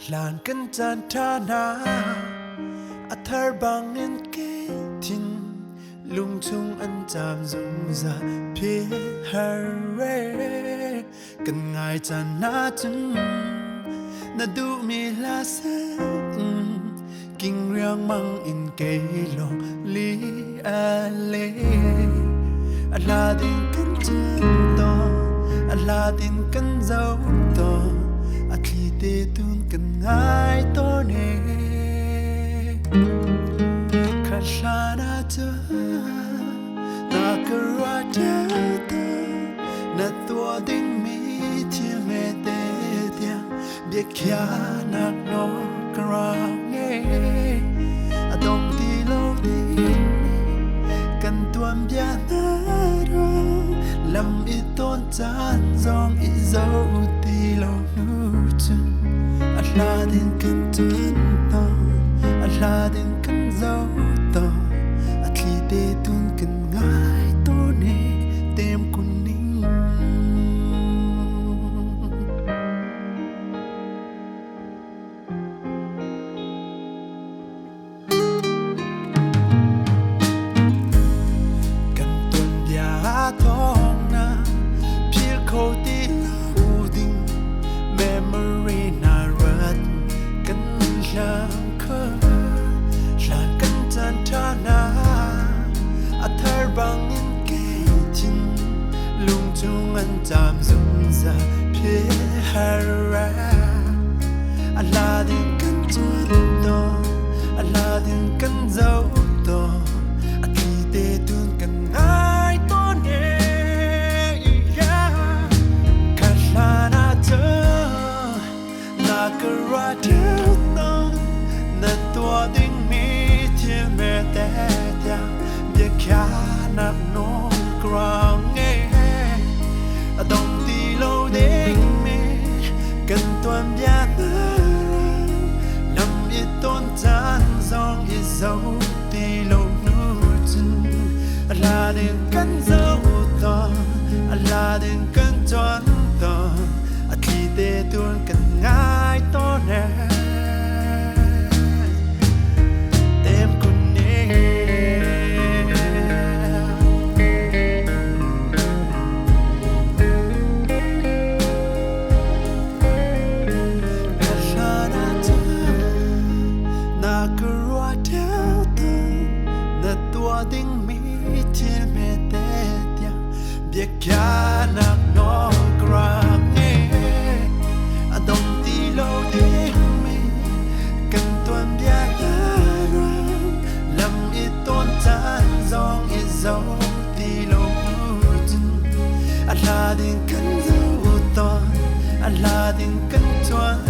Hlan kan caan ṭha hna a thar bangin ke thin lungchung an caam zungzal philh har re kan ngai caan hna cun na duhmi hla sel in king riangmang in kei lawng li a le a hla ding kan cun tawn a hla din kan zo tawn a thli te tun kan ngai tawn e kha hlan ah cun na ka ruah ta na tuah dingmi thil hme te tiang biakhiahnak nawl ka rak ngei a dong ti lo dingmi kan tuanbia hna lam i tawn caan zong i zo ti lo hnu cun a hla din kan tuan tawn a hla din kan zo tawn a thli te tun kan ngai tawn e tem kun ning. Kan tuanbia thawng na phil kho ti lo ding memory na rat kan hlam kha hlan kan caan ṭha na a thar bangin kei lungchung an caam zungzal phil har a hla ding kan tuan tawn a hla ding kan zoh tawn a thli te tun kan ngai tawn e yeah. Ka hlan ah cun na ka ruah tawn na tuah dingmi thil me te tiang biakhiahnak nawl ka rang ngei a dong ti lo dingmi kan tuanbia hna lam i tawn caan zong i zo ti lo hnu cun a hla ding kan zo tawn a hla ding kan tuan tawn a thli te tun kan ngai tawn e tem kun ning. Ka hlan ah cun na ka ruah ṭheo na tuah dingmi thil hmete tiang biakhiahnak nawl ka rak ngei a dong ti lo dingmi kan tuanbia hna ruang lam i tawn caan zong i zo ti lo cun a hla ding kan zo tawn a hla ding kan tuan.